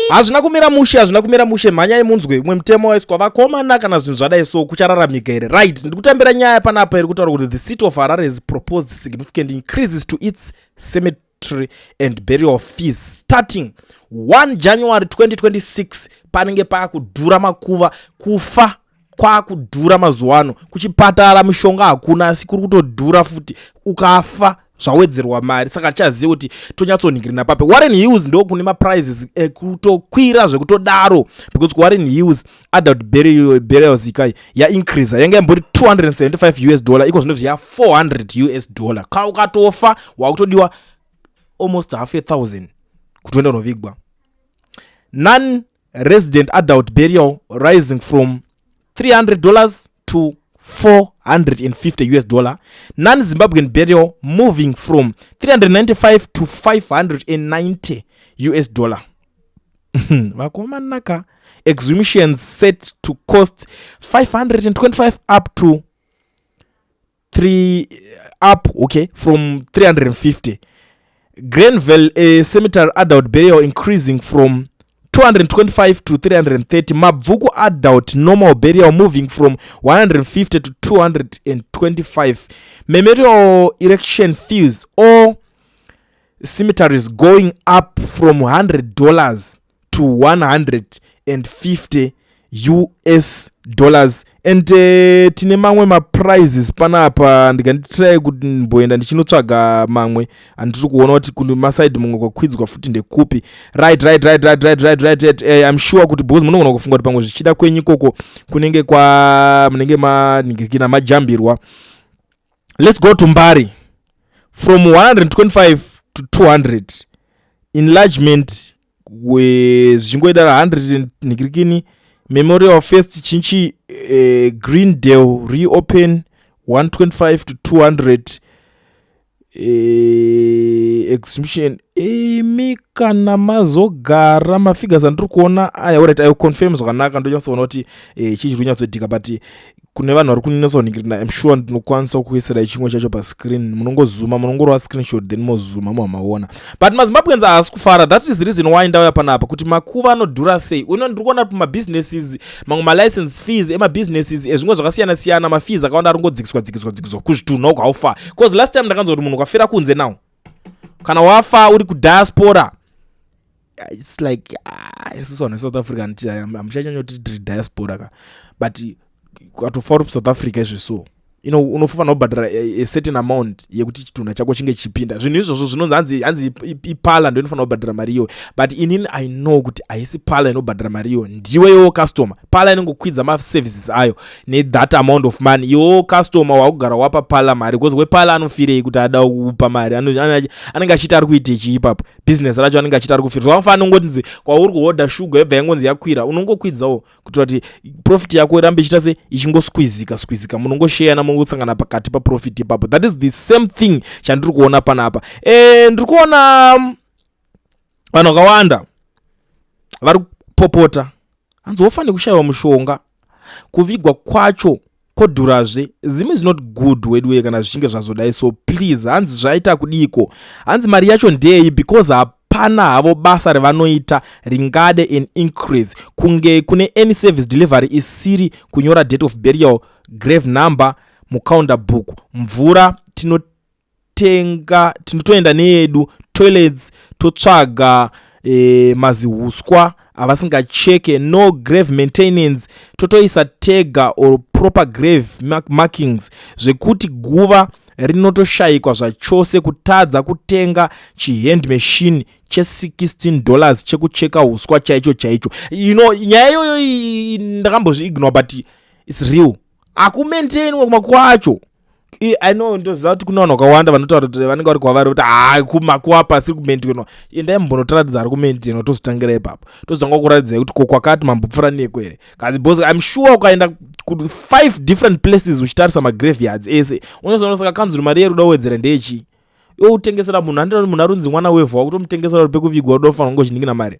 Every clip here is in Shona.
Hazvina kumira mushe, hazvina kumira mushe. Mhanyai munzwe umwe mutemo waiswa, vakomana. Kana zvinhu zvadai so, kuchararamika here? Right, ndiri kutambira nyaya panapa iri kutaura kuti the City of Harare has proposed significant increases to its cemetery and burial fees starting 1 January 2026. Panenge paakudhura makuva, kufa kwakudhura mazuva ano. Kuchipatara mishonga hakuna, asi kuri kutodhura futi. Ukafa zvawedzerwa mari, saka tichaziva kuti tonyatsonhingirina papi. Warren Hills ndo kune maprices ekutokwira zvekutodaro, because kuWarren Hills adult burials ikai yaincreasa. Yanga imbori 275 US dollar, iko zvinozvi ya 400 US dollar. Kana ukatofa wakutodiwa almost half a thousand kuti uende unovigwa. Non resident adult burial rising from $300 to 450 US dollar. Non Zimbabwean burial moving from 395 to 590 US dollar. Vakomanaka, exhumations set to cost 525 up to 3 up, okay, from 350. Grenville Cemetery adult burial increasing from 225 to 330. Mabvuku adult normal burial moving from 150 to 225. Memorial erection fees, all cemeteries, going up from $100 to 150 US dollars. And tine mamwe maprices panapa. Ndikanditrai kuti ndimboenda ndichinotsvaga mamwe andiri kuona kuti kune masaidi mumwe kwakwidzwa futi ndekupi. Right, I'm sure kuti because munogona kufunga kuti pamwe zvichida kwenyu ikoko kunenge kwa munenge manhingirikina majambirwa. Let's go to Mbare, from 125 to 200. Enlargement zvichingoita 100 nhingirikini. Memorial first chinchi, Greendale reopen 125 to 200. Exhibition imi kana mazogara mafigures andiri kuona aya, alright, I confirm zvakanaka, ndonyatsoona kuti chii chiri kunyatsoitika. But kune vanhu vari kunyatsoningirina, I'm sure ndinokwanisa kuisirai chimwe chacho pascreen. Munongozuma, munongorova screenshot, then mozuma muhamaona. But maZimbabweans haasi kufara. That is the reason why ndauya panapa, kuti makuva anodhura sei. Uno ndiri kuona mabusinesses mamwe, malicense fees emabusinesses ezvimwe zvakasiyana siyana, mafees akawanda ari ngodzikiswa dzikiswa dzikiswa kuzvitunha uko. Haufa, because last time ndakanzwa kuti munhu ukafira kunze now, kana wafa uri kudiaspora, it's like, ah, isusu vanhu veSouth Africa hamuchanyanyoti tiri diaspora ka, but ukatofa uri kuSouth Africa izveso, unofanira kubhadhara a certain amount yekuti chitunha chako chinge chichipinda. Zvinhu izvozvo zvinonzi hanzi ipala ndo inofanira kubhadhara mari iyoyo, but inini I know kuti haisi pala inobhadhara mari iyoyo, ndiwe iwo customer. Pala inongokwidza maservices ayo nethat amount of money. Iwo customer wakugara wapa pala mari, because wepala anofirei kuti ada kupa mari? Anenge achiita ari kuite chii ipapo? Business racho anenge achiita ari kufira. Zvakafanana nongotinzi kwauri kuhodha shuga yobva yangonzi yakwira, unongokwidzawo kuitira kuti profit yako irambe ichiita se ichingosqueezika squeezika. Munongosheyana, mungosangana pakati paprofit ipapo. That is the same thing chandiri kuona panapa. Ndiri kuona vanhu vakawanda vari kupopota, hanzi wofanira kushayiwa mushonga, kuvigwa kwacho kodhurazve. Zim is not good weduwe kana zvichinge zvazodai so. Please, hanzi zvaita kudiko? Hanzi mari yacho ndei? Because hapana havo basa revanoita ringade an increase, kunge kune any service delivery isiri kunyora date of burial, grave number mucounter book. Mvura tinotenga, tinotoenda neyedu. Toilets totsvaga mazihuswa avasingacheke. No grave maintenance, totoisa tega or proper grave markings, zvekuti guva rinotoshayikwa zvachose. Kutadza kutenga chihand machine che$16 chekucheka uswa chaicho chaicho. Nyaya iyoyo ndakambozviignore, but it's real. Akumaintainwa kumakuva acho. I know, ndoziva kuti kune vanhu vakawanda vanotaura kuti vanenge vari kwavari kuti ha, kumakuva pasiri kumaintainwa. Endai mumbonotaratidza ari kumaintainwa, tozotangira ipapo, tozotanga kuratidzai kuti ko kwakati mambopfuura neko here kazi. Because I'm sure ukaenda ku five different places uchitarisa magraveyards ese, unozoona. Saka kanzuro mari yeri kuda kuwedzera ndeyechii? Iwe utengesera munhu, andina munhu arunzi mwana wevhu, wakutomutengesera uri pekuvigwa, uda kufanira kunge mari.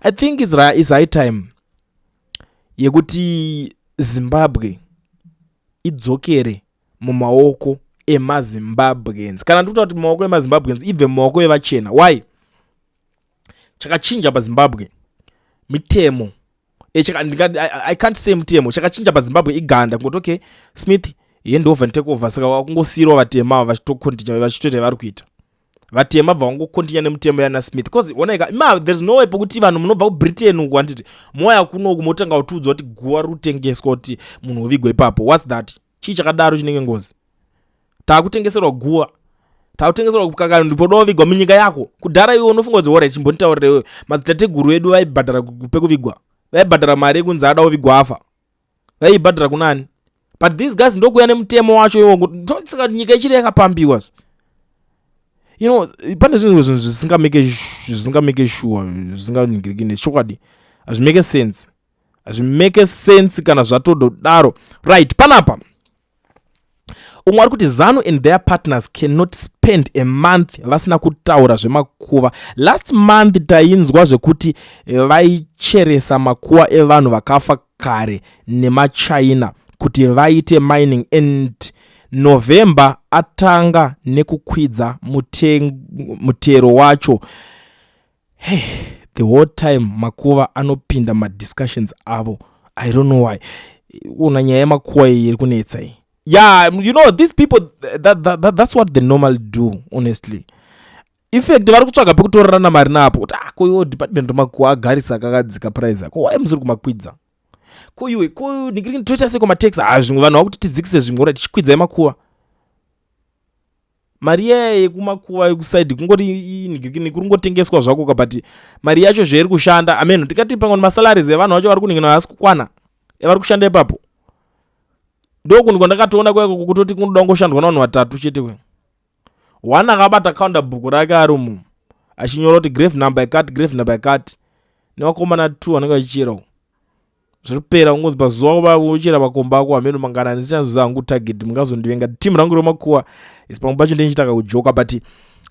I think it's high time yekuti Zimbabwe idzokere mumaoko emaZimbabweans. Kana ndikuta kuti mumaoko emaZimbabweans, ibve mumaoko evachena. Why? Chakachinja paZimbabwe. Mitemo. I can't say mutemo. Chakachinja paZimbabwe iganda kungoti okay, Smith hand over and take over, saka vakungosiyirawo vatema ava vachitocontinue vachitoita vari kuita. Vatema bva vangocontinue nemutemo yana Smith, because onaika ma there's no way pokuti vanhu munobva kuBritain uku, handiti, moya kunoku motanga kutiudza kuti guva riri kutengeswa kuti munhu uvigwe ipapo. What's that? Chii chakadaro chinenge ngozi? Taakutengeserwa guva, taakutengeserwa kaka ndipoda kuvigwa munyika yako. Kudhara iwe unofunga kuti ora chimbonditaurira iwe, madzitateguru edu vaibhadhara pekuvigwa, vaibhadhara mari yekunzi ada kuvigwa afa, vaibhadhara kunani? But these guys ndokuya nemutemo wacho iwo. Saka nyika ichiri yakapambiwa. Pane zvimwe zvinhu zvisingamake sure, zvisinganingiriki chokwadi, hazvimake sense, hazvimake sense kana zvatododaro. Right, panapa umwe ari kuti ZANU and their partners cannot spend a month vasina kutaura zvemakuva. Last month tainzwa zvekuti vaicheresa makuva evanhu vakafa kare nemaChina kuti vaite mining, and November atanga nekukwidza mutero wacho. Hey, the whole time makuva anopinda madiscussions avo. I don't know why. Una nyaya yemakuva iyi iri kunetsa iyi. Yeah, these people, that's what they normally do, honestly. In fact, vari kutsvaga pekutorerana mari napo kuti, ah, koiwo department remakuva agarisa akakadzika price, ko wai musiri kumakwidza? Ko iwe, ko toita sei kwamatax? Ha, zvimwe vanhu vakuti tidzikise zvimwe, ora tichikwidzai makuva. Mari iyaya yekumakuva yekusaidi kungoti kuri zvako ka, but mari yacho zvairi kushanda ameno. Tikati pamwe masalaries evanhu vacho vari kuningina haasi kukwana evari kushanda ipapo. Ndokunhu kwandakatoona kwaiko kutoti kunoda kungoshandwa navanhu vatatu chete kwe one akabata counter book rake ari umu achinyora kuti grave number yakati, grave number yakati, nevakomana two vanenge vachicherawo. Zviri kupera kungonzi pazuva uchera makomba ako hameno mangana. Ndichanzoziva hangu target, mungazondivenga team rangu remakuva isi. Pamwe pacho ndinichita kakujoka, but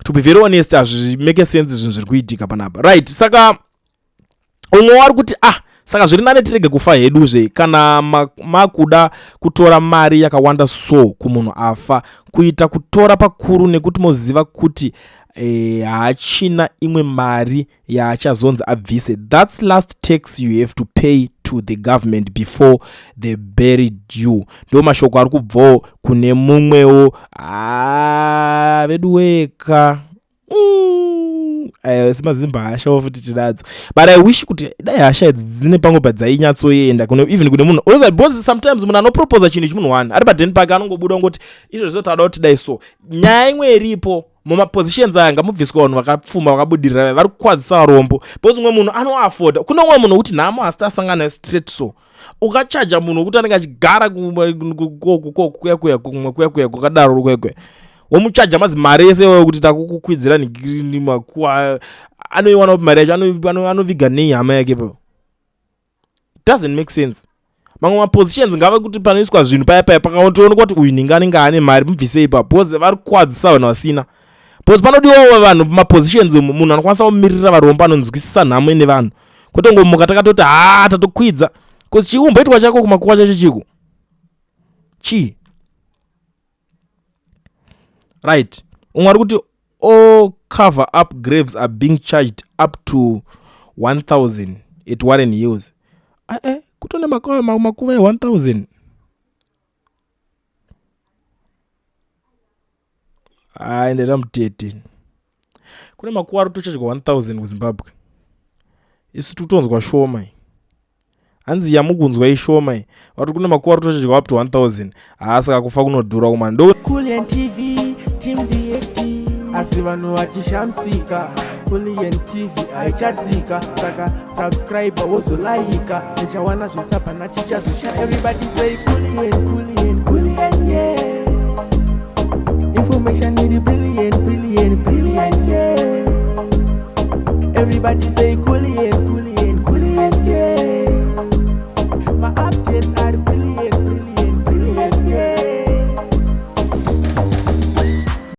to be very honest, hazvimake sense zvinhu zviri kuitika panapa. Right, saka umwe wari kuti, ah, saka zviri nane tirege kufa heduzve kana makuda kutora mari yakawanda so kumunhu afa, kuita kutora pakuru nekuti moziva kuti haachina imwe mari yaachazonzi abvise. That's last tax you have to pay to the government before they buried you. Ndo mashoko ari kubvawo kune mumwewo. Ah, vedu weka. Semazimba hashawo futi tinadzo, but I wish kuti dai hasha idzi dzine pamwe padzainyatsoenda kune even kune munhu, because sometimes munhu anoproposa chinhu chimunhu one ari padheni pake anongobuda ngoti izvozvo tada kuti dai. So nyaya imwe iripo mumapositions aya, ngamubviswa vanhu vakapfuma vakabudirira vari kukwadzisa varombo, because umwe munhu anoafforda. Kune umwe munhu wekuti nhamo asi tasangana straight, so ukachaja munhu wekuti anenge achigara kuya kuya kumwe kuya kuya kwakadaro kuya kuya, womuchaja mazimari ese iwayo kuti takukukwidzira makuwa, anoiwana kupi mari yacho? Anoviga nei hama yake pa? Doesn't make sense. Mamwe mapositions ngave kuti panoiswa zvinhu paya paya pakaontoonekwa kuti uyu ninge anenge ane mari, mubvisei ipapo, because vari kukwadzisa vanhu vasina, because panodiwawo vanhu mapositions umu munhu anokwanisa kumirira varombo, anonzwisisa nhamo ine vanhu, kwete ngomuka takatoti ha tatokwidza, because chiumboitwa chako kumakuwa chacho chiko chii? Right, umwe ari kuti all cover up graves are being charged up to 1000 at Warren Hills. Ae, kutone makuva e1000. Ai, ndaita mutete. Kune makuva ari kutochajwa 1000 kuZimbabwe, isu tikutonzwa shoma. Hanzi yamukunzwa ishoma iyi, vati kune makuva ari kutochajwa up to 1000. Haa, saka kufa kunodhura kumana ndo. Kulian TV team react, asi vanhu vachishamisika, Kulian TV haichatsika. Saka subscribe, wozolaika, uchawana zvisapana chichazosha. Everybody say Kulian, Kulian, Kulian, yeah. Information iri brilliant, brilliant, brilliant, yeah. Everybody say Kulian, Kulian.